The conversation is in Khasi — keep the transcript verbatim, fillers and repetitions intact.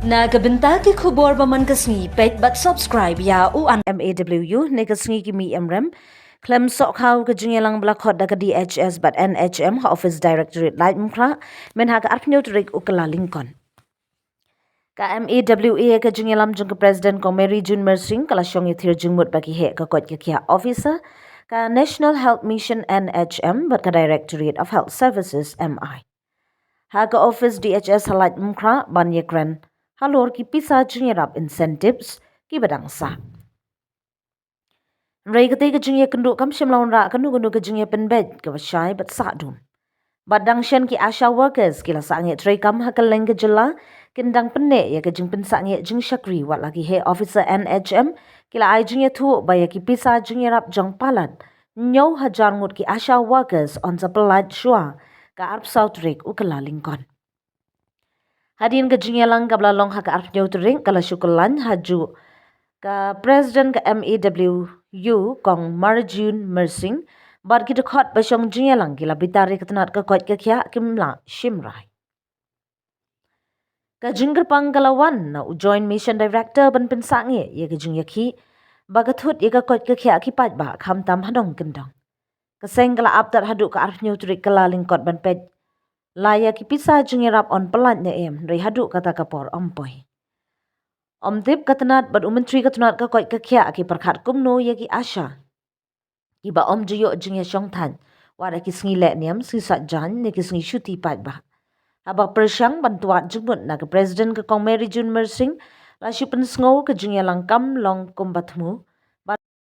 Na ka bynta ki khubor ba man ka sngi, peit bad subscribe ïa u an M A W U ne ka sngi ki mi em rem. Khlem soh khaw ka jingïalang ba la khot da ka D H S bad N H M ha Office Directorate Laitumkhrah, mynha ka arphew tarik u Kyllalyngkot. Ka M A W A ka jingïalam jong ka President Kong Mary June Myrsing ka la shong ïathir jingmut bad ki heh ka koit ka khiah officer ka National Health Mission N H M bad ka Directorate of Health Services M I. Ha ka office D H S ha Laitumkhrah ban ïakren halor ki pisa jingïarap incentives kiba dang sah. Hynrei katei ka jingïakynduh kam shym la wanrah kano kano ka jingïapynbeit kaba shai bad sahdum. Bad dang shen ki ASHA workers ki la sangeh treikam ha kylleng ka jylla, kin dang pynneh ïa ka jingpynsangeh jingshakri, wat la ki heh officer N H M ki la ai jingïathuh ba ïa ki pisa jingïarap jong palat hynñiew hajar ngut ki ASHA workers yn sa pyllait shuwa ka arphew saw tarik u Kyllalyngkot. Hadien ka jingïalang kaba la long ha ka arphew tarik, ka la shu kyllain ha juh ka President ka M A W U Kong Mary June Myrsing bad ki dkhot ba shong jingïalang ki la bitar ïa ka tnat ka koit ka khiah, kim lah shim rai. Ka jingkyrpang ka la wan na u Joint Mission Director ban pynsangeh ïa ka jingïakhih ba ka thut ïa ka koit ka khiah ki paidbah khamtam ha nongkyndong. Ka seng ka la ap tad haduh ka arphew tarik Kyllalyngkot ban peit la ïa ki pisa jingïarap yn pyllait ne em, hynrei haduh kata ka por ym poi. Ym tip ka tnat bad u Myntri ka tnat ka koit ka khiah ki pyrkhat kumno ïa ki ASHA kiba ym ju ïoh jingïashongthait wat ha ki sngi leh niam, sngi sait jaiñ ne ki sngi shuti paidbah. Haba pyrshang ban twad jingmut na ka President ka Kong Mary June Myrsing, la shu pynsngew ka jingïalang kam long kumba thmu.